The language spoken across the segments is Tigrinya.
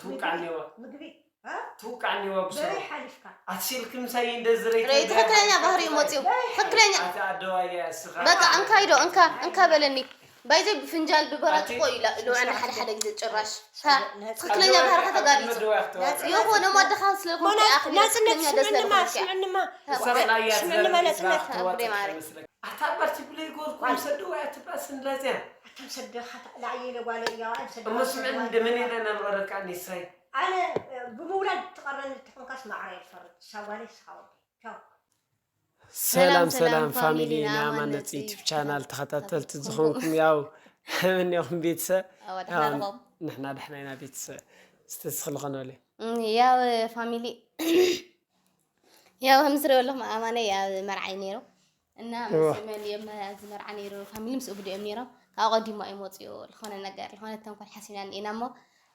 ትውቃዕ እኒዋ። ምግቢ ትውቃዕ እኒዋ ብስሩ። በረይ ሓሊፍካ ኣትሲልክ ምሳይ እንደዝረይ ርኢ ትኽክለኛ ባህሪ መፅኡ ትኽክለኛ ኣቲ ኣደዋያ እስኻ በቃ እንካ ኢዶ እንካ እንካ በለኒ ባይዘ ብፍንጃል ብበራትኮ ኢላ ኢሉ ኣነ ሓደ ሓደ ግዜ ጭራሽ ትኽክለኛ ባህርካ ተጋሊፁ ይኹን እሞ ኣደኻ ስለልኩም ኣኺ ናፅነት ትኽክለኛ ደስ ስምዕንማ ለልኩም ስምዕንማ እሳብ ላያ ስምዕንማ ናፅነት ኣቦይ ማሪ ኣታ ኣባርቲ ብለይ ጎርኩም ሰደዋ ትባስ እንላዚያ ኣቶም ሰደኻ ላዕየ ኢለ ጓለ እያዋ ሰደ እሞ ስምዕን እንደመን ኢለ ነንበረካ ኒሳይ ኣነ ብምውላድ ትቐረኒ ትኾንካስ ማዕረ ይፈርድ ሳዋለ ስኻወ ቻው ሰላም ሰላም ፋሚሊ ናይ ኣማነፂ ዩቱብ ቻናል ተኸታተልቲ ዝኾንኩም ያው ከመኒኹም ቤተሰብ ኣዋ ደሕና ኣለኹም ንሕና ደሕና ኢና ቤተሰብ ስተስኽልኸነሉ እም፣ ያው ፋሚሊ ያው ከም ዝሪኦ ኣለኹም ኣማነ ኣብ መርዓይ ነይሩ እና እዋ። ምስ መን እዮም ኣብዚ መርዓ ነይሩ ፋሚሊ ምስ እብዲ እዮም ነይሮም ካብ ቀዲሞ እዮም ወፅኡ ዝኾነ ነገር ዝኾነ ተንኮል ሓሲብና ኢና እሞ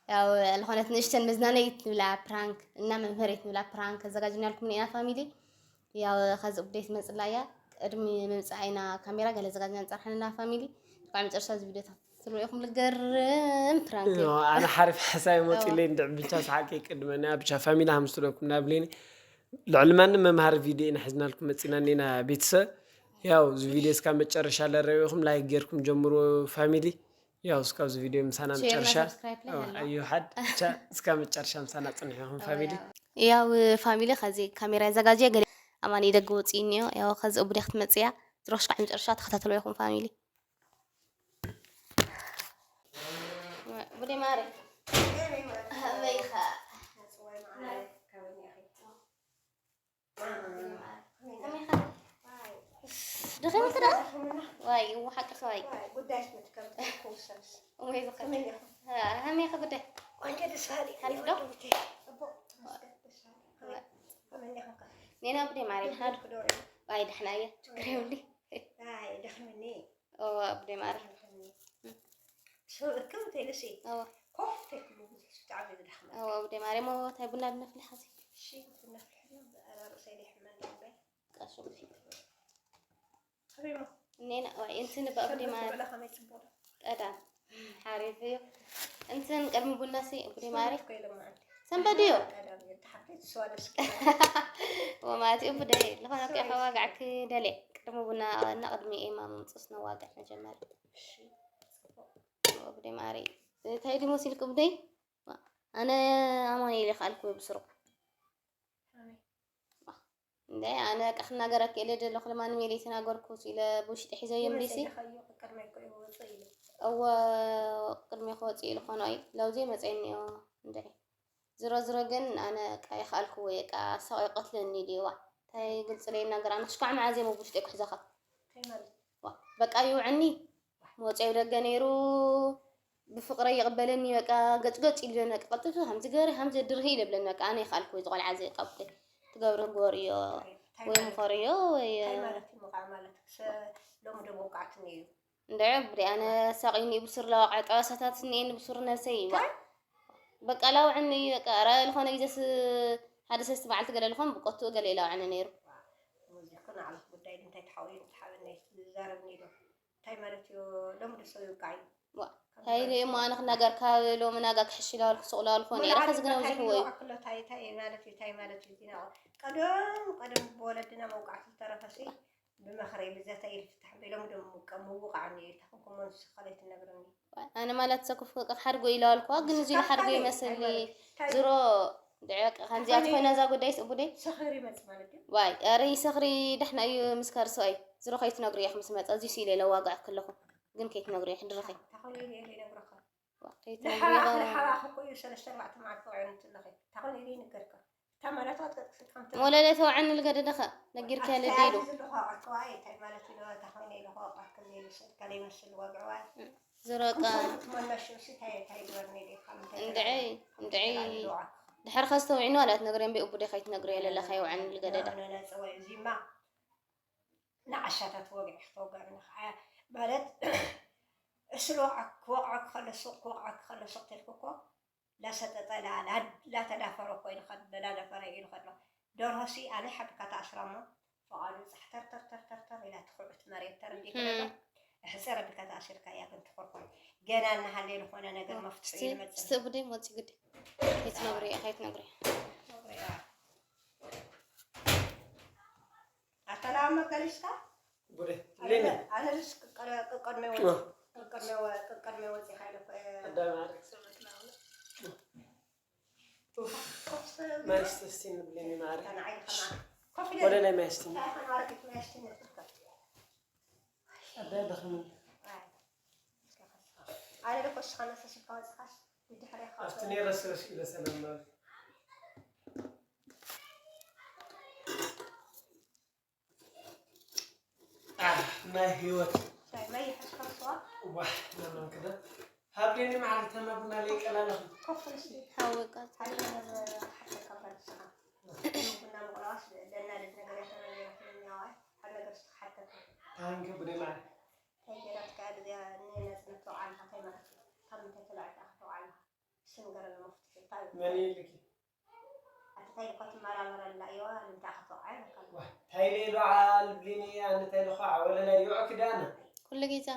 ያው ዝኾነት ንእሽተን መዝናነይት ንብላ ፕራንክ እና መምሃሪት ንብላ ፕራንክ ኣዘጋጅናልኩም ኢና ፋሚሊ ያው ከዚ እብደይ ትመፅላ እያ ቅድሚ ምምፃእ ኢና ካሜራ ገለ ኣዘጋጅና ንፀርሐንና ፋሚሊ ካብ መጨረሻ እዚ ቪድዮ ትኽትልዎ ኢኹም ልገርም ፕራንክ እዩ ኣነ ሓሪፍ ሓሳብ መፂለይ እንድዕ ብቻ ሰሓቀይ ቅድመና ብቻ ፋሚሊ ሃምስትለኩም ናብሌኒ ልዕሊ ማንም መምሃሪ ቪድዮ ኢና ሒዝናልኩም መፂና እኒና ቤተሰብ ያው እዚ ቪድዮ እስካብ መጨረሻ ለረቢኹም ላይክ ጌርኩም ጀምሮ ፋሚሊ ያው እስካብ እዚ ቪድዮ ምሳና ሼር መጨረሻ እና ሰብስክራይብ ላይ ያው ያለው። ኣዩ ሓድ ብቻ እስካብ መጨረሻ ምሳና ፅንሑ ኢኹም ፋሚሊ ያው ፋሚሊ ከዚ ካሜራ ያዘጋጀ ገለ ኣማኒ ደገ ወፂ እኒኦ ያው ከዚ እቡዴ ክትመፅያ ዝረክሽ ካብ መጨረሻ ተኸታተሎ ይኹም ፋሚሊ ቡዴ ማሪ ኣበይኻ ደኸመ ክዳ ዋይ እዎ ሓቅኺ ዋይ ጉዳይስ መትከም ኩውሰስ ወይ ዝኸ ከመይ ኢኹም ሃመይ ኸ ጉዳይ ቆንጆ ደስ በሃሊ ሓሊፍ ዶ? ወዲ ቤተይ። ጽቡቕ መስገን ደስ በሃሊ። ከመይ- ከመይ ኢኹም ከ? ኔና ቡዴ ማሪ ሓድ ትደውሉ ዶ? ዋይ ደሕና እየ ችግር የብሊ ኣይ ደኽምኒ እዎ ቡዴ ማሪ ደኽምኒ። ሰው እክብ ተይልሲ እዎ ኮፍ ተይክሉ ብዙ ብጣዕሚ ዝደኽመ። እዎ ቡዴ ማሪ እሞ ታይ ቡና ድነፍልሕ ሓዚ እሺ ቡና ፍልሕና ርእሰይ ደይሕመኒ እምበር። ቀሱ ከመይ ኢኹም? ኔና ዋይ እንትን በ ቡዴ ማሪ በላ ከመይ ጽቡቕ ዶ? ቀዳም ሓሪፍ እዩ እንትን ቅድሚ ቡና ሲ ቡዴ ማሪ ሰንበት ኮይለ መዓልቲ። ሰንበት ድዩ ቀዳም እዩ፣ ተሓፍሪት ስዋ ደስ ወማቲኡ ቡዴ ዝኾነ ከዋጋዕኪ ደልየ ቅድሚ ቡና እና ቅድሚ ኤማ ምምፅስ ነዋግዕ መጀመርያ እሺ፣ ጽቡቕ። ቡዴ ማሪ እንታይ ድዩ መሲልኪ ቡዴ ኣነ ኣማኑኤል ይኽኣልኩ ብስሩቕ ኣሜን። እንደ ኣነ በቃ ክናገረኪ ኢለ ዘለኹ ድማ ንሜሊ ተናገርኩ ኢለ ብውሽጢ ሒዘዮ እምቢሲ ይመሰይ ደኸዮ ቅድመይ እኮ እዩ ወፅእ ኢሉ። እወ ቅድሚ ክወፅእ ኢሉ ኾኖ እዩ ለውዜ መፅአ እኒኦ እንድዒ ዝሮ ዝሮ ግን ኣነ በቃ ይኽኣልኩዎ እየ በቃ ሳቕ ይቐትለኒ ድዩ ዋ እንታይ ግልፂ ለይናገር ኣነ ክሽኳዕ መዓዝ እየ ብውሽጢ ክሕዘኻ እንታይ ማለት? ዋ በቃ ይውዐኒ መወፅኦ ደገ ነይሩ ብፍቕረይ ይቕበለኒ በቃ ገጭገጭ ኢሉ በቃ ቀልጥፉ ከምዚ ገበሪ ከምዚ ድርሂ ኢለ ብለኒ በቃ ኣነ ይኽኣልኩ እዚ ቆልዓ እዚ ቀብጢ ትገብሮ ግበርዮ እንታይ ወይ ማለት? ምኸርዮ ወይ እንታይ ማለት እዩ ምውቃዕ ማለት? ክሰ ሎሚ ዶ መውቃዕትኒ እዩ? እንድዒ ብሪ ኣነ ሳቒኒ ብሱር ለዋቕዐ ጠባሳታት እኒኤኒ ብሱር ነብሰይ ይዋ በቃ ላውዐኒ እዩ በቃ ኧረ ዝኾነ ግዜስ ሓደ ሰለስተ መዓልቲ ገለ ልኾን ብቆትኡ ገለ ይላውዐኒ ነይሩ ሙዚክ ንዓለክ ጉዳይ እንታይ ተሓውዩ ተሓበኒ ዝዛረብኒ ዶ? እንታይ ማለት እዩ? ሎሚ ዶ ሰብ ይውቃዕ እዩ? ዋ እንታይ ኢለ እሞ ኣነ ክናገር ካብ ሎሚ ናጋ ክሕሽ ኢላዋልኩ ሱቕ ኢላዋልኩ ኾነ ኢለ ከዚ ግን ኣብዚሕዎ እዩ ታይ ታይ ማለት እዩ ታይ ማለት እዩ ዚና ቀደም ቀደም ብወለድና መውቃዕቲ ዝተረፈሲ ብመኽረይ ብዘተ ይፍታሕ ሎም ዶ ምውቃዕ ምውቃዕ እየ ኢልካ ክንከሞ ንስኻ ዘይትነግረኒ ኣነ ማለት ሰኩፍ ክሓድጎ ኢላዋልኩዋ ግን እዚ ሓድጎ ይመስል ዝሮ ድዕቅ ከምዚኣ ትኾይና እዛ ጉዳይ ስእቡደይ ሰኽሪ ይመጽእ ማለት እዩ ዋይ ኧረ ይሰኽሪ ደሕና እዩ ምስ ከርሶ እዩ ዝሮ ከይትነግሩ እየ ምስ መጸ እዚ ሲለ ለዋጋዕ ከለኹ ግን ከይትነግሩ እየ ሕድርኺ ታኾነ ኢለ ይነግረካ ከይትነግሩ ሓባኺ እኮ እዩ ሰለስተ ኣርባዕተ መዓልቲ ውዕል እንትለኺ ታኾነ ኢለ ይንገርካ እታ ማለት ኣትቀጥቅስካ ወለለ ተውዐኒ ልገደደኸ ነጊርካ ልዲሉ ዝለኳ ኣርተዋይ እንታይ ማለት እዩ ታኾነ ኢለ ከወቃክም ይመስል ከለይ መስል ወግዕዋይ ዝረቃ ትመለሽ እሱ እንታይ እንታይ ይግበርኒ ኢለ ካብ እንታይ እንድዒ እንድዒ ድሕር ከስተውዒኑ ኣላት ነግር እምቢ እቡደ ከይትነግር የለለ ከይውዐኒ ልገደደ ነነፀወይ እዚማ ንዓሻታት ወግዒ ክተወግዕኒ ከዓ ማለት እሱ ልወቅዐ ክወቅዐ ክኸለ ሱቅ ክወቅዐ ክኸለ ሱቅ ተልኩ እኮ ላሰጠጠ ላተዳፈረ እኮ ኢሉ ከሎ ላደፈረ ኢሉ ከሎ ደርሆሲ ኣነ ሓድካ ተኣስራ እሞ ፍቓዱ ፃሕተርተርተርተርተር ኢላ ትኩዕት መሬት ተረዲእክለሎ ሕፅር ኣቢልካ ተኣሲርካ እያ ግን ትኾርኮር። ገና እናሃለየ ዝኾነ ነገር መፍትሒ ይመፅእ። እስቲ ቡደይ ሞፂ ግዲ ከይትነግሪ እያ ከይትነግሪ። ኣተላማ ገሊሽካ? ቡደይ ሌመ ኣነስ ቅቀድሜ ወፂ ቅቀድሜ ወፂ ካይለ ኣዳማ ርክሰመትላ ማይስተስቲን ብሌኒ ማሪ ወደ ናይ ማይስቲን ኣዳ ደኽምን ኣብቲ ነይረ ስረስ ኢለ ሰላም ማለት ናይ ህይወት ሻይ ማይ ይሕሽ ከስዋ ዋሕ ለመንክደ ሃብሌኒ መዓልተና ቡና ለይቀላለኹ ኮፍልስ ሓወቃ ሓደ ነገር ሓተካ ባልስኻ ቡና ምቕላዋስ ለናደድ ነገር ያተናገረትኛዋ ሓደ ነገር ስትሓተካ ታንኪ ቡዴ ማለት እንታይ ገይራትካ እያ እዚኣ ንናጽነት ተውዓልካ እንታይ ማለት እዩ ካብ ምንታይ ተላዒልካ ክትወዓልካ እስቲ ንገረና መፍትሒ እንታይ እዩ መን ይልኪ ኣቲ እንታይ እኮ ትመራመረላ እየዋ ንምንታይ ክትወቕዓ ይበቃ ታይ ሌሎ ዓል ብሊኒ ኣንታይ ልኳ ወለላ ይዖ ክዳና ኩሉ ግዜ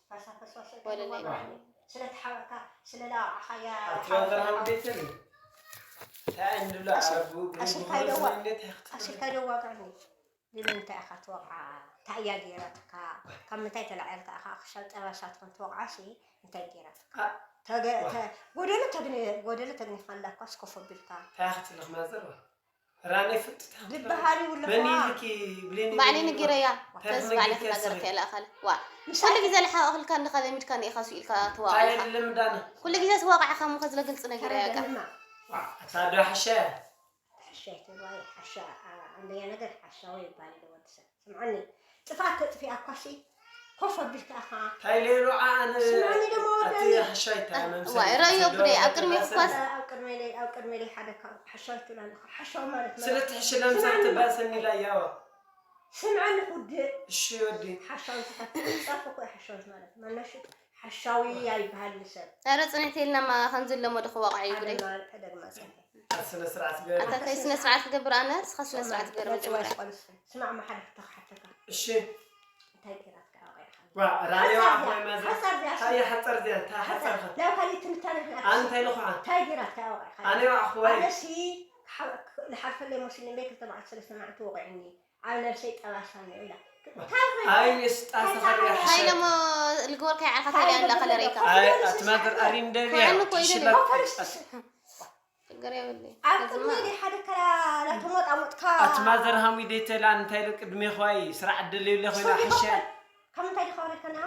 ፈሳፈስ ወለላ ስለ ተሓበካ ስለ ላወዓኻያ ኣትባበር ሃምቤተን እንታይ እንድሎ ዓረቡ ኣሽልካ ይደዋ ኣሽልካ ይደዋ ጋኒ ንምንታይ ኢኻ ትወቕዓ እንታይ እያ ገይራትካ ካብ ምንታይ ተላዒልካ ኢኻ ክሻብ ጠባሳ ትኾን ትወቕዓ ሲ እንታይ ገይራትካ ጎደሎ ተግኒ ጎደሎ ተግኒፋላ እኳ ስኮፍ ኣቢልካ እንታይ ክትልኽ ማዘር ራኔ ፍጥታ ዝበሃል ይብሉ መን ይልኪ ብሌኒ ባዕለይ ነጊረያ ተዝ ባዕለይ ትናገር ከላ ኣኻለ ዋ ኩሉ ግዜ ልሓቕ እኽልካ እንድኻ ለሚድካ ንኢኻ ስኢልካ ትዋቕ ኢኻ ልምዳና ኩሉ ግዜ ትዋቕዕ ከም ከ ዝለ ግልፂ ነጊረያ ቃ ኣታ ዶ ሓሻ ሓሻ ይትብልዋ ሓሻ ኣንደኛ ነገር ሓሻዊ ይባል ወዲ ሰብ ስምዓኒ ጥፋት ተጥፊኣ እኳሲ ኮፍ ኣቢልካ ኢኻ ታይ ሌሎ ኣነ ስምዓኒ ደሞ ኣቲ ወደኒ ሓሻይ ታ መምሰል ዋይ ረዮ ብደይ ኣብ ቅድሚ እኳስ ኣብ ቅድመይ ለይ ኣብ ቅድመይ ለይ ሓደ ካብ ሓሻዊ ትብላ ኣለኻ ሓሻዊ ማለት ስለ ትሕሽለን ሰብ ትባሰኒ ኢላ ያዋ ስምዓኒ ኩድእ እሺ ወዲ ሓሻዊ ትኸፍል ጸርፊ እኮ ሓሻዊ ማለት ማናሽት ሓሻዊ ኣይበሃል ንሰብ ኧረ ፅንዕቲ ኢልና ማ ከምዚ ኣለሞ ዶ ክዋቕዐ እዩ ብደይ ተደግማ ጸንሐ ስነ ስርዓት ገር ኣታ ታይ ስነ ስርዓት ክገብር ኣነ ንስኻ ስነ ስርዓት ገር መጀመርያ ስማዕ መሓደ ክተሓተካ እሺ እንታይ ገይራትካ ኣውቂዕካ ዋ ራኔዋ ኣቦይ ማዘ ሓሳብ ዚኣ ታይ ሓጸር ዚኣ ታይ ሓጸር ናብ ካልእ ትንታነ ኣንተ ኢልኹ እንታይ ገይራትካ ኣውቂዕካ ኣነ ኣነ ኣኹ ወይ ኣነሲ ዝሓልፈለይ መስልኒ እምበይ ክልተ መዓልቲ ሰለስተ መዓልቲ ወቂዕኒ ኣብ ነብሰይ ጠባሳ እኒኦ ኢላ ኣይ ንስጣ ሰኸር ሃይለሞ ልግበርካ ይዓልካ ተሪያ እንዳ ከለረይካ ኣይ ኣትማተር ኣሪም ደብያ ኮዓኒ እኮ ኢለ ሽላ ችግር የብለይ ኣብ ቅድሚ ሓደ ከላ ላተሞጣሞጥካ ኣትማዘር ሃሙይ ደይተላ እንታይ ዶ ቅድሜ ኳይ ስራሕ ደለዩ ለኾይና ሕሸ ካብ ምንታይ ዲኻ ወሪድካና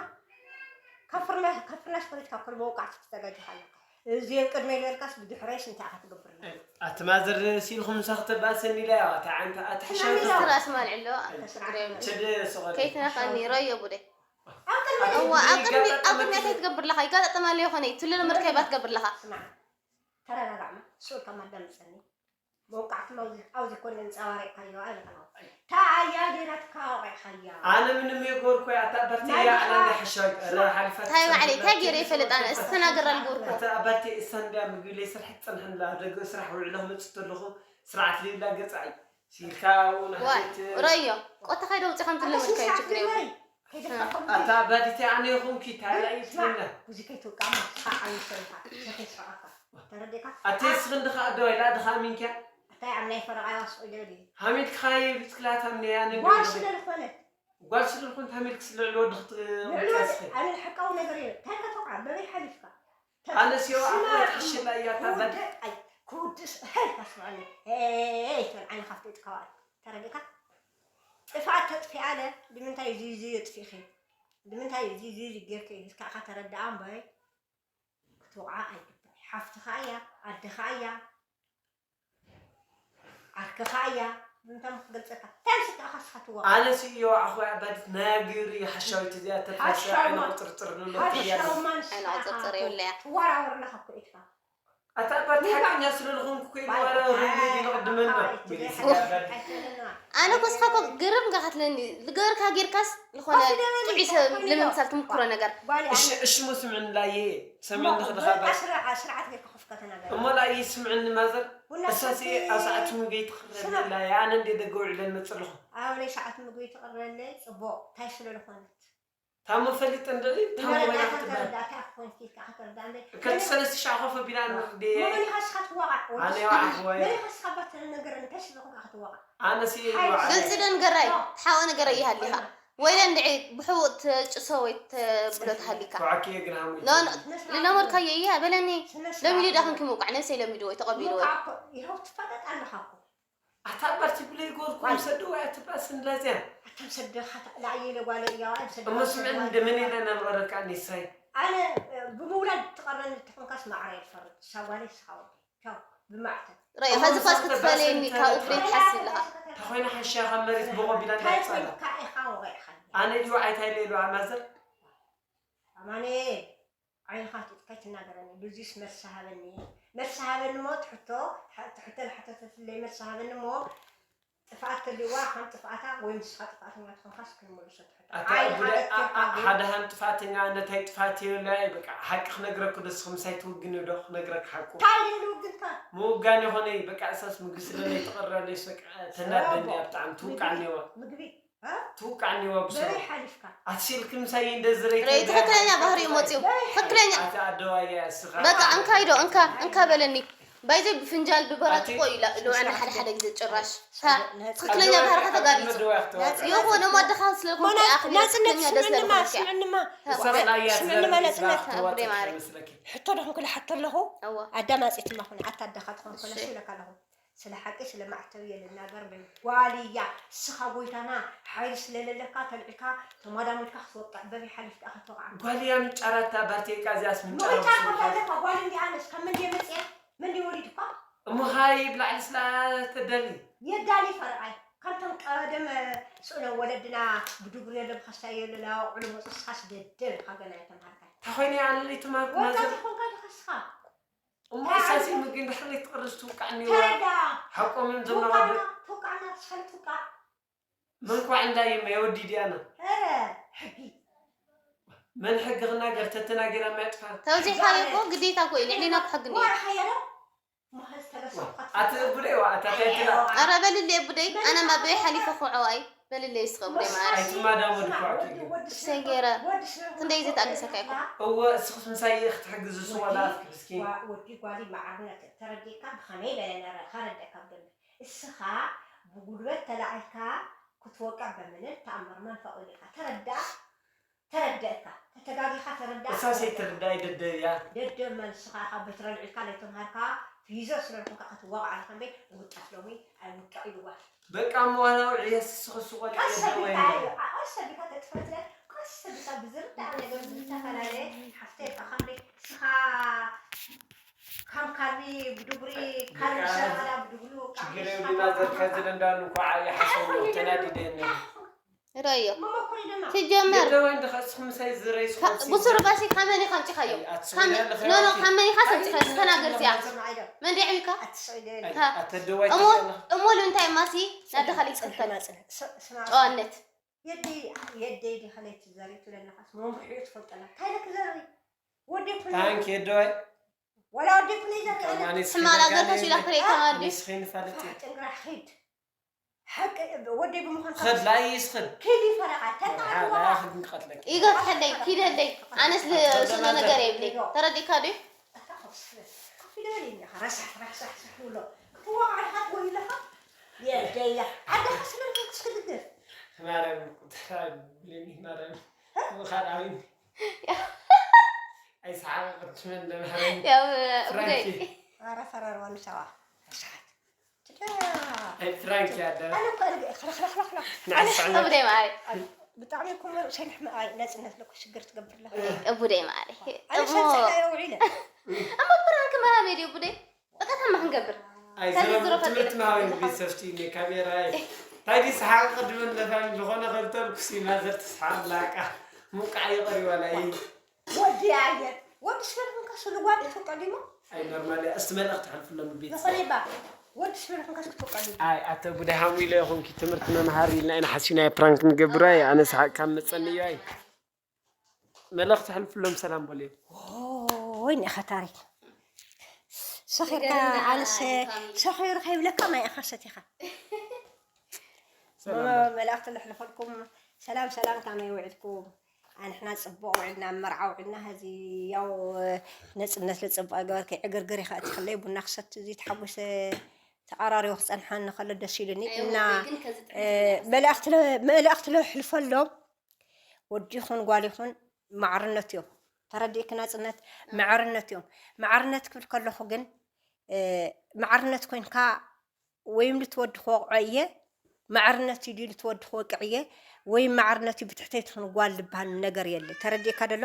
ካብ ፍርናሽ ፖለቲካ ኮል መውቃዕቲ ትዘጋጅኻ ኣለካ እዚ ቅድመ ይበልካስ ብድሕረይስ እንታይ ኢኻ ትገብርና ኣቲ ማዘር ሲልኹም ምሳ ክተባእሰኒ ኢላ እያ እታ ዓንታ ኣቲ ሕሻ ስራስ ማልዕሎ ችድ ስቆል ከይትነፋኒ ረዮ ቡደ ኣብ ቅድሚ እዋ ኣብ ቅድሚ ኣብ ቅድሚ እንታይ ትገብር ኣለኻ ይጋጣጠማ ኣሎ ይኾነ ትልል ምርከባ ትገብር ኣለኻ ስማዕ ተረጋጋዕማ ስኡል ካብ ማዳምፀኒ መውቃዕቲ ኣብዚ ኣብዚ ኮነ ንፀባሪቕካዮ ኣይበልካና ታያ ጌራትካ ወቂዕካያ ኣነ ምንም የጎርኩ ኣታ በርቲ ናይ እያ ድኻ- ኣላ ሓሻዊት ኣረ ሓሊፋ እንታይ ባዕለይ እንታይ ገይረ ይፈልጥ ኣነ እስቲ ተናገር ኣልጎርኩ ኣታ በርቲ እሰንዳ ምግቢ ለይ ስራሕ ትፀንሐን ላ ደገ ስራሕ ውዕለ ክመፅእ ተለኹ ስርዓት ለይብላ ገፃ እዩ ሲልካ እውን ዋይ ሓንቲ ረዮ ቆታ ከይደ ውፅእ ከም ትልምድ ከዩ ችግር የብሉ ኣታ ባዲቲ ኣነ ይኹንኪ ታላ እዩ ትብላ እዚ ከይትወቃ ማ ስኻ ዓብዪ ሰሪኻ ሰተስረዓካ ተረዲእካ ኣቲ ስኽን ድኻ ኣዶ ኢላ ድኻ ኣሚንኪያ እንታይ ኣብ ናይ ፈረቓ ይወስቑ ኢለ ድዩ ሃሚልካ ይብትክላታ ምንያ ጓል ስለ ዝኾነት ጓል ስለ ዝኾንት ሃሚልክ ስለ ልዕሊ ወዲ ክትምቀስኺ ኣነ ሓቃዊ ነገር እዩ እንታይ ከተውቃ በበይ ሓሊፍካ ኣነስ የው ኣፍላ ትሕሽላ እያ ታበል ክውድእ ኣይ ክውድስ ሄይ ኣስማኒ ሄይ ትብል ዓይንኻ ፍጥጥ ከባል ተረዲእካ ጥፍኣት ተጥፊኣለ ብምንታይ እዩ ዝዩ የጥፊእኺ ብምንታይ እዩ ዝዩ ጌርኪ ኢልካ ኢኻ ተረድኣ እምበይ ክትወቕዓ ኣይግባእ ሓፍትኻ እያ ኣደኻ እያ ዓርክኻ እያ ብምንታይ ክገልፀካ እንታይ ምስካ ኢኻ ስኻ ትወቕዓ ኣነስ እዮ ኣኹ ኣባዲት ናይ ኣግሪ ሓሻዊት እዚኣ ተፈሳ ሓሻማ- ዓይነ ቁጥርጥር ንሎ ሓሻማ ኣይነ ቁፅርፅር የብለያ ትወራወር ኣለኻ እኮ ኢልካ ኣታ ኣባዲት ሓቀኛ ስለ ዝኾንኩ እኮ ይወራወር ይቕድመና ኣነ ኮስካ ኮ ግርም ጋካትለኒ ልገርካ ጌርካስ ዝኾነ ጥዑይ ሰብ ንምምሳል ትምክሮ ነገር እሺ እሺ ሞ ስምዕኒ ላየ ሰምዕኒ ክድኻ ስርዓት ጌርካ ኮፍካ ተናገር እሞ ላየ ስምዕኒ ማዘር እሳሲ ኣብ ሰዓት ምግቢ ትኽረለላ ኣነ እንደ ደገ ውዕለን መፅለኹ ኣብ ናይ ሰዓት ምግቢ ትቕርበለይ ፅቡቕ እንታይ ስለ ዝኾነት ታሞ ፈሊጥ እንድዒ ታሞ ወይና ክትበሃል። ክልተ ሰለስተ ሻዕ ኮፍ ቢላ ንርድየ። ኣነ ይዋዓኹ ወይ። ኣነ ሲ ይዋዓኹ። ግልፂ ዶ ንገራይ? ሓወ ንገራይ ይሃሊኻ። ወይለ እንድዒ ብሕቡእ ትጭሶ ወይ ተብሎ ተሃሊካ። ተዋዕኪ ግን ሃሙ። ኖ፣ ኖ፣ ልለመድካዮ እያ በለኒ። ለሚዱ ዳኽን ክምውቃዕ ነብሰይ ለሚዱ ወይ ተቐቢሉ ወይ። ይኸው ትፋለጥ ኣለኻ እኮ። ኣታ እምበር ትብለይ ጎልኩም ሰዱ ወይ ኣትባስ እንደዚያ። ኣታ ሰደኻ ላዕየ ኢለ ጓለ እያ፣ ኣይ ሰደኻ እሞ ስምዕን ሰደኻ እንደምን ኢለ እናንበረካ ኒሳይ። ኣነ ብምውላድ ትቐረኒ ትኾንካስ ማዕረ ይፈርድ። ሳዋለይ ስኻ ወዲ። ቻው፣ ብማዕተ። ራእይ፣ ከዚ ኳስ ክትፈለየኒ ካብ ኡፍሬት ሓሲብለኻ። ተኾይና ሓሻ ካብ መሬት በቆ ቢላ እንታይ እንዳጻላ። ኮይንካ ኢኻ ወቂዕኻ? ኣነ እዩ ዓይታይ ሌሎ ኣማዘር። ኣማኑኤል፣ ዓይንኻ ኣውጺእካ ኣይትናገረኒ። ብዙስ መልሲ ሃበኒ። መልሲ ሃበኒ እሞ ትሕቶ፣ ትሕቶ ዝሓተተትለይ መልሲ ሃበኒ እሞ ጥፍኣት ተልዩዋ ከም ጥፍኣታ ወይ ንስኻ ጥፍኣተኛ ትኾንካስ ክንመልሶ ትሕቶ። ኣታ ዓይንኻ ኣቡደ-፣ ኣትካ ኣ-፣ ኣ-፣ ግን ሓደ ሃም ጥፍኣተኛ ነታይ ጥፍኣት የብላ እየ። በቃ ሓቂ ክነግረኩ ዶ እስኺ ምሳይ ትውግኒ ዶ ክነግረክ ሓቁ? እንታይ ኢሉ ውግንካ? ምውጋን ይኾነ በቃ እሳስ ምግቢ ስለለይ ትቐረለይ በቃ ተናደኒ እያ ብጣዕሚ ትውቃዕኒ እያ። ምግቢ ትውቃዕኒ እዋ ብስሩ። በበይ ሓሊፍካ? ኣትሲልኪ ምሳይ እንደ ዝረይተ ርእ ትኽክለኛ ባህሪኡ መፅዩ። ትኽክለኛ። ኣቲ ኣደዋያ እስኻ። በቃ እንካይ ዶ እንካ እንካ በለኒ። ባይዘ ብፍንጃል ብበራጭቆ ኣቲ ኢላ ኢሉ ኣነ ሓደ ሓደ ግዜ ጭራሽ። ታ ትኽክለኛ ኣደዋያ ባህርኻ ኣቲ ተጋሊፁ። መደዋያ ክትዋፅእ። ይኹን እሞ ኣደኻ ስለ ዝኾንኩ ናጽነት ትኽክለኛ ደስ ስምዕንማ፣ ለምኾንኪ እያ። ስምዕንማ። እሳ ስላያ ስምዕንማ ስለ ናጽነት። ኣደዋ ኣቡዴ ማሪ። ትመስለኪ። ሕቶ ዶ ኹን ክልሓቶ ኣለኹ? እዋ። ኣዳማፂትማ ኹን ኣታ ኣደኻ ትኾን እሺ። ኮነሽ ኢለካ ኣለኹ። ስለ ሓቂ ስለ ማዕተብ እየ ልናገር በይ። ጓል እያ እስኻ ጎይታና ሓይሊ ስለለለካ ተልዕልካ ተማዳሚድካ ክትወቅዕ በበይ ሓሊፍካ ኢኻ ትወቕዓ? ጓል እያ ምጫራታ ባርቴቃ እዚኣስ ምጫራ ምጫ እኮ ኣለካ ጓል እንዲያ ኣነስ ካብ መን ድየ መፅያ መን ድየ ወሊድኳ? እሞ ሃይ ብላዕሊ ስላ ተደሊ የዳሊ ፈርዓይ ከምቶም ቀደም ስእሎ ወለድና ብድጉር የለ ብኸስታ የለ ላውዕሉ መፁ እስኻስ ደደብ ኢኻ ገና ኣይተምሃርካይ። ታኾይነ ኣነ ለይተማርኩ ወጣት ማዘር ይኾንካ ዲኻ እስኻ? እሞ እሳሲ ምግቢ እንድሕር ዘይትቕርስ ትውቃዕኒ እዋ። ተረዳ። ሓቆምን ትውቃዕና፣ ዘመቓደ-፣ ትውቃዕና፣ ትስሕል ትውቃዕ። መን ኳዕ እንዳይመ የወዲ ዲያና። ኧረ፣ ሕጊ። መን ሕጊ ክናገር ተተናጊራ ማጥፋ። ተውዚዕካዮ እኮ ግዴታ እኮ እዩ፣ ልዕሊና እኮ ሕጊ እዩ። ወርሓ የለ። መኸዝ ተበሰብካ ኣቲ እቡደይ ዋ፣ ኣታ ታይትላ። ኧረ በልለይ እቡደይ፣ ኣነ ማበይ ሓሊፈ ክውዕዋይ። በልለይ እስኸ እቡደይ ማር። ኣይትማዳሙ ድኳ። እሰይ ገይረ። ክንደይ ዘተኣግሰካ ይኮን? እወ፣ እስኽስ ምሳይ ክትሕግዝ እሱ ወላ ኣፍኪ እስኪ። ወዲ ጓሊ መዓርነት ተረዲእካ ብኸመይ በለ ነረ፣ ከረደእካ ብደንቢ። እስኻ ብጉልበት ተላዒልካ ክትወቅዕ በምንም ተኣምር መን ፈቒዱልካ? ተረዳእ፣ ተረደእካ፣ ተተጋጊኻ ተረዳእ፣ እሳስ ተረደእካ። ኣይትርዳእ፣ ደደብ እያ። ደደብ መን እስኻ ኢኻ በትሪ ኣልዒልካ ለይተምሃርካ ፊዞ ስለልኩንካ ክትወቕዓ ኢኻ እምበይ ውጣት ሎሚ ኣይውዳእ ኢልዋ። በቃ እሞ ዋላ ውዒ የስስኽ እሱ ቆልዓ ቀስ የደወ ኣቢልካ እንደ። ኣዮ፣ ኣ-፣ ቀስ ኣቢልካ ተጥፈትለ፣ ቀስ ኣቢልካ ብዝርዳእ ነገር ብዝተፈላለየ ሓፍተይ ኢልካ ከምበይ እስኻ ከም ካልቢ ብድጉሪ፣ ካልቢ በቃ ሸበላ ብድጉሪ ወቃ ችግር ኢልካ የብሉና፣ ዘርካ ተማሃርካ። ዝደንዳኑ እንኳ ይሓሰቡ፣ ኣይኮነን፣ ተናዲደ እኔ። ኣይኮነን። ራዮ። መመኮኒ ድማ። ሲጀመር የደወ እንደ ኸስኹ ምሳይ ዝረይ ካ-፣ ስኾን ብሱር ሲምሳ። ባሲ ካመን ኢኻ ኣምጺኻዮ? ኣይ፣ ኣትስወይ ካመን፣ ያለ ኖ፣ ኖ፣ ኸያቲ። ካመን ኢኻ ኣምጺኻዮ? ተናገር እዚኣ። ስማ፣ ስማ፣ ኣይደ። መን ዲዕቢካ? ኣትስወይ ደሊ። ኣይ፣ ታ-፣ ኣተደዋይ እሞ፣ ተሸነኽ። እሞ ልምንታይ ማሲ ናደኻ ሊጽልከል? ስማ፣ ስማ፣ ስማ። ጨዋነት። የደይ፣ የደይ ዲኻ ለይቲ ዘሪቱ ለለኻስ መምርሒኡ ትፈልጠላ። እንታይ ኢለ ክዘሪ? ወዲ ኩሉ። ታንክ የደዋይ። ወላ ወዲ ኩሉ ይዘሪ ኣለ። ከማኒ ሕማቕ ስኺ ነገር ደጋኔ ተሲላ ክርኢ ከማዲ። ኣኒስ ኺን ፋለጥ። ፋሕ ጭንግራሕ ኺድ። ሓቂ ወደይ ብምዃንካ ኸድ ላይስ ኸድ። ኪዲ ፈረቓ፣ ተጣዕዋ። ሓላ ኽድ ንቐትለኪ። ይገርም ሕደይ፣ ኪድ ሕደይ። ኣነስ ል-፣ ስለ ነገር የብለይ። ተረዲእካ ድዩ? ኮፍ ኢለ በል እንዲኻ፣ ረሳሕ፣ ራሕሳሕ፣ ሳሕ ብሎ። ክትዋቕ ዓድኻ ትጎይ ኣለኻ? የደያ። ዓድኻ ስለ ዝፈልጥ እስኪ ድገፍ። ማርያም፣ ቁጥራ ብለኒ፣ ማርያም። እ? ምኻድ ዓብይኒ። ያ። ኣይሰሓቐ ቅድመ እንደ ማርያም። ያው፣ ፍራንኪ። ጉዳይ። ኧረ ፈረርዋ ንሳዋ። ረሳሓት። ኣይ፣ ፕራንክ እያ ኣደ። ኣነ እኮ ኣልገ-፣ ኽላኽ፣ ኽላኽ፣ ኽላኽ፣ ኽላኽ። ንዓይ ኣነ ሰዓት። እቡደይ ማሪ። ኣይ፣ ብጣዕሚ እኮ መርኡ ሰኒሕ መ-፣ ኣይ፣ ናጽነት ለኮ ሽግር ትገብርላ። እቡደይ ማሪ። ኣነ እሞ፣ ሰንሰ ኣውዒለ። እሞ ፕራንክ መሃብ እየ ድዩ እቡደይ? በቃ ታማ ክንገብር። ኣይ፣ ሰኒ ዝረብ ዝረፈ ትምህርቲ ገይረ። መሃብ እዩ ቤተሰብ ስቲ እኔ ካሜራ ኣይ። ታይ ዲ ሰሓቅ ቅድም እንደፋሚ ዝኾነ ከልተል ኩሲ ማዘር ትስሓቅ ላቃ። ሙቃ ይቐር ይዋላ እይ። ወዲ ኣየር፣ ወዲ ስበል ክንከስ ልዋዲ ትውቀል እሞ? ኣይ፣ ኖርማል እያ። እስቲ መልእኽቲ ሓልፍሎም ቤት። ዝኾነ ይባ፣ ወዲ ስበል ክንከስ ክትውቀል እዩ። ኣይ፣ ኣተ ጉዳይ ሃሙ ኢለ ይኹንኪ ትምህርቲ መምሃሪ ኢልና ኢና ሓሲብና ፕራንክ ንገብር ኣይ፣ ኣነ ሰሓቅ ካብ መጸኒ እዩ ኣይ። መልእኽቲ ሓልፍሎም ሰላም በልዮ። ኦይ፣ ንኢኻ ታሪክ። ሰኺርካ ይገርም ኣነስ፣ ይገርም። ሰኺሩ ከይብለካ ማይ ኢኻ ሰቲኻ። ሰላም በል። መልእኽቲ ልሕልፈልኩም። ሰላም፣ ሰላም፣ ከመይ ውዒልኩም? ኣንሕና ጽቡቕ ውዕልና፣ መርዓ ውዕልና፣ ሀዚ ያው ነጽነት ለጽቡቕ ገበርከ ዕግርግር ይኸእትኽለይ ቡና ክሰቲ እዚ ተሓጎሰ ተቓራሪቦ ክጸንሓኒ ከሎ ደስ ኢሉኒ። እና መልእኽቲ ለሕልፈሎም፣ ወዲ ይኹን ጓል ይኹን ማዕርነት እዮም። ተረዲእክ ናጽነት? ማዕርነት እዮም። ማዕርነት ክብል ከለኹ ግን ማዕርነት ኮይንካ ወይም ልትወዲ ክወቕዖ እየ፣ ማዕርነት እዩ ድዩ ልትወዲ ክወቅዕ እየ፣ ወይም ማዕርነት እዩ ብትሕተይ ትኹን ጓል ልበሃል ነገር የለ። ተረዲእካ ደሎ?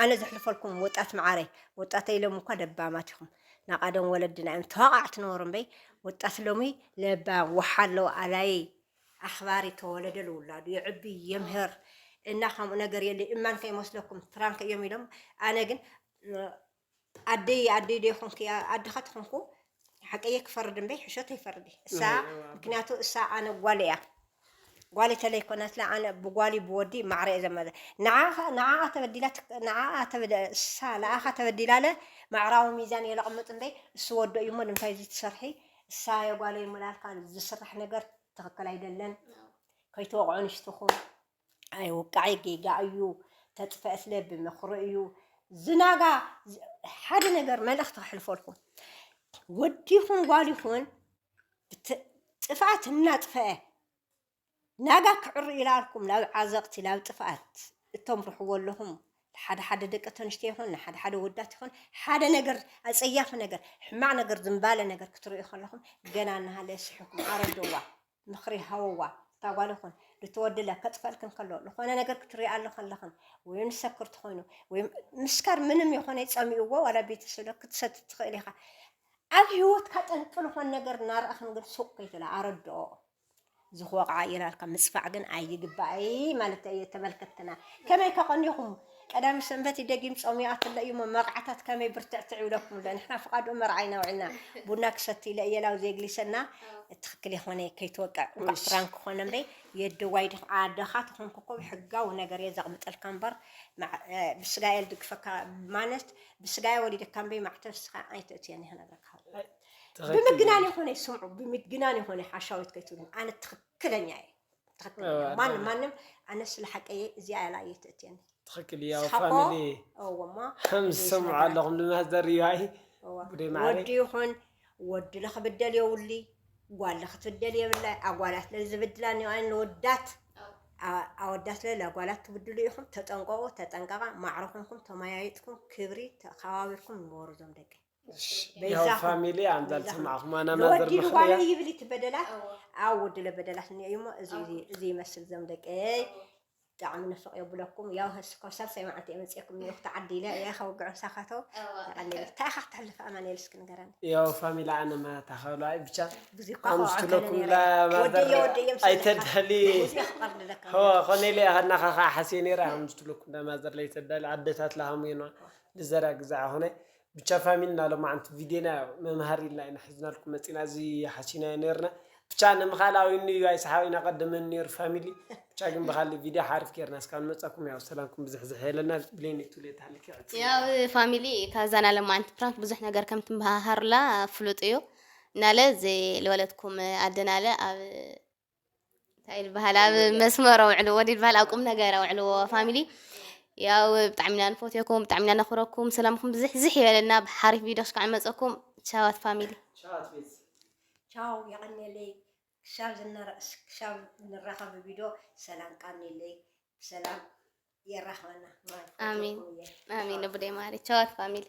ኣነ ዘሕልፈልኩም ወጣት መዓረይ፣ ወጣተይ ኢሎም እኳ ለባማት ኢኹም። ናቃደም ወለድና እዮም ተዋቃዕቲ ነበሩ እምበይ፣ ወጣት ሎሚ ለባም ወሓሎ ኣላየይ ኣኽባሪ ተወለደ ልውላዱ የዕቢ የምህር እና ከምኡ ነገር የለ። እማን ከይመስለኩም ፕራንክ እዮም ኢሎም። ኣነ ግን ኣደይ ኣደይ ዶ ይኾንኩ ኣድኻ ትኾንኩ ሓቀየ ክፈርድ እምበይ ሕሾት ኣይፈርድ እሳ ምክንያቱ እሳ ኣነ ጓል እያ። ጓል ተለይ ኮናትላ ኣነ ብጓሊ ብወዲ ማዕረ እየ ዘመዘ ንዓኣ ተበዲላ ንዓኣ ተበደ እሳ ንኣኻ ተበዲላለ ማዕራዊ ሚዛን የለቕምጥ እምበይ እሱ ወዶ እዩ እሞ ንምንታይ እዚ ትሰርሒ እሳ የጓለይ ምላልካ ዝስራሕ ነገር ትኽክል ኣይደለን። ከይትወቕዑ ንሽትኹም ኣይውቃዕ ጌጋ እዩ። ተጥፈእት ለብ ምኽሪ እዩ። ዝናጋ ሓደ ነገር መልእኽቲ ክሕልፈልኩም ወዲ ይኹን ጓል ይኹን ጥፍኣት እናጥፈአ ናጋ ክዕሩ ኢላልኩም ናብ ዓዘቕቲ ናብ ጥፍኣት እተምርሕዎ ኣለኹም ሓደ ሓደ ደቂ ተንሽቶ ይኹን ንሓደ ሓደ ወዳት ይኹን ሓደ ነገር ኣፀያፊ ነገር ሕማቕ ነገር ዝምባለ ነገር ክትርእዩ ከለኹም ገና እናሃለ ስሕኩም ኣረድዋ ምኽሪ ሃወዋ እታ ጓል ይኹን ልትወድለ ከጥፈልክን ከሎ ዝኾነ ነገር ክትሪኣሉ ከለኽን ወይ ንሰክር ትኾይኑ ወይ ምስካር ምንም የኾነ ጸሚእዎ ዋላ ቤተሰብ ክትሰቲ ትኽእል ኢኻ ኣብ ህይወትካ ጠንቂ ዝኾን ነገር እናረእኽን ግን ሱቕ ከይትላ ኣረድኦ ዝወቕዓ ኢላልካ ምፅፋዕ ግን ኣይግባእ ማለት እየ ተመልከትና ከመይ ከቐኒኹም ቀዳሚ ሰንበት ደጊም ጾም ይኣትለ እዩ መርዓታት ከመይ ብርትዕትዕ ይብለኩም ኣሎ ንሕና ፍቓድኡ መርዓ ኢና ውዕልና ቡና ክሰቲ ኢለ እየ ላው ዘየግሊሰና ትኽክል የኾነ ከይትወቅዕ እንኳዕ ፕራንክ ኮነ እምበይ የደዋይ ኣደኻ ተኾንኩ እኮ ብሕጋዊ ነገር እየ ዘቕምጠልካ እምበር ብስጋኤል ድግፈካ ማለት ብስጋኤ ወሊደካ እምበይ ማዕተብ ስኻ ኣይትእትየኒ ክነግረካ ብምግናን ይኾነ ስምዑ ብምግናን ይኾነ ሓሻዊት ከይትብሉ ኣነ ትኽክለኛ እየ ትኽክለኛ ማንም ማንም ኣነ ስለ ሓቀየ እዚኣ ያላ እየትእትየኒ ትኽክል ያው ፋሚሊ እወማ ከም ዝሰምዑ ኣለኹም ንማዘር እዩ ኣይ ወዲ ይኹን ወዲ ለኽብደል የውሊ ጓል ለኽትብደል የብላ ኣጓላት ለዝብድላ ንወዳት ኣወዳት ለለ ኣጓላት ትብድሉ ኢኹም ተጠንቀቁ ተጠንቀቃ ማዕረ ኮንኩም ተመያይጥኩም ክብሪ ተኸባቢርኩም ንበሩ ዞም ደቂ ያው ፋሚሊ ኣምዛል ሰማዕኹም ኣና ማዘር ንወዲ ንጓለ ይብል ትበደላት ኣብ ወዲ ለበደላት እኒኦ እዩሞ እዚ ይመስል ዞም ደቂ ብጣዕሚ ንፍቕ የብለኩም ያው ህስኮ ሳልሳይ መዓልቲ የመፅእኩም እኒኦ ክተዓዲ ኢለ እያ ከውግዑ ሳኻቶ ተቐኒለ እንታይ ኢኻ ክትሕልፍ ኣማኑኤል እስኪ ንገረኒ ያው ፋሚሊ ኣነ ማታ ከብላ ብቻ ብዙ እኳ ኣምስትለኩም ከዋዕከለኒ ወደየ ወደየ ምስ ኣይተድህሊ ክቐርድለካ ሆ ኮነ ኢለ ከናኻ ከዓ ሓስየ ነይረ ኣምስትለኩም ዳማዘር ለይተዳሊ ኣደታት ለሃሙ ይኖ ልዘራ ግዛዕ ኾነ ብቻ ፋሚሊ ናሎም ዓንቲ ቪድዮና መምሃሪ ኢልና ኢና ሒዝናልኩም መፂና እዚ ሓሲናዮ ነርና ብቻ ንምኻል ኣዊኒ እዩ ኣይሰሓብ ኢና ቀደመን ነይሩ ፋሚሊ ብቻ ግን ብኻሊ ቪድዮ ሓሪፍ ጌርና እስካብ ንመፀኩም ያው ሰላምኩም ብዝሕ ዝሕ የለና ብሌን ቱሌት ሃልክ ያው ፋሚሊ ካብዛ ናለ ማዓንቲ ፕራንክ ብዙሕ ነገር ከም ትምሃሃሩላ ፍሉጥ እዩ ናለ ዝለወለትኩም ኣደናለ ኣብ እንታይ ይበሃል ኣብ መስመር ኣውዕልዎ ድበሃል ኣብ ቁም ነገር ኣውዕልዎ ፋሚሊ ያው ብጣዕሚ ኢና ንፈትየኩም ብጣዕሚ ኢና ነኽብረኩም ሰላምኩም ብዝሕ ዝሕ ይበለና ብሓሪፍ ቪድዮ እስካዕ ንመፀኩም ቻዋት ፋሚሊ ቻው የቐንየለይ ክሳብ ዝነረእስ ክሳብ ንራኸብ ቪድዮ ሰላም ቃንየለይ ብሰላም የራኽበና ኣሚን ኣሚን ብደይ ማሪ ቻዋት ፋሚሊ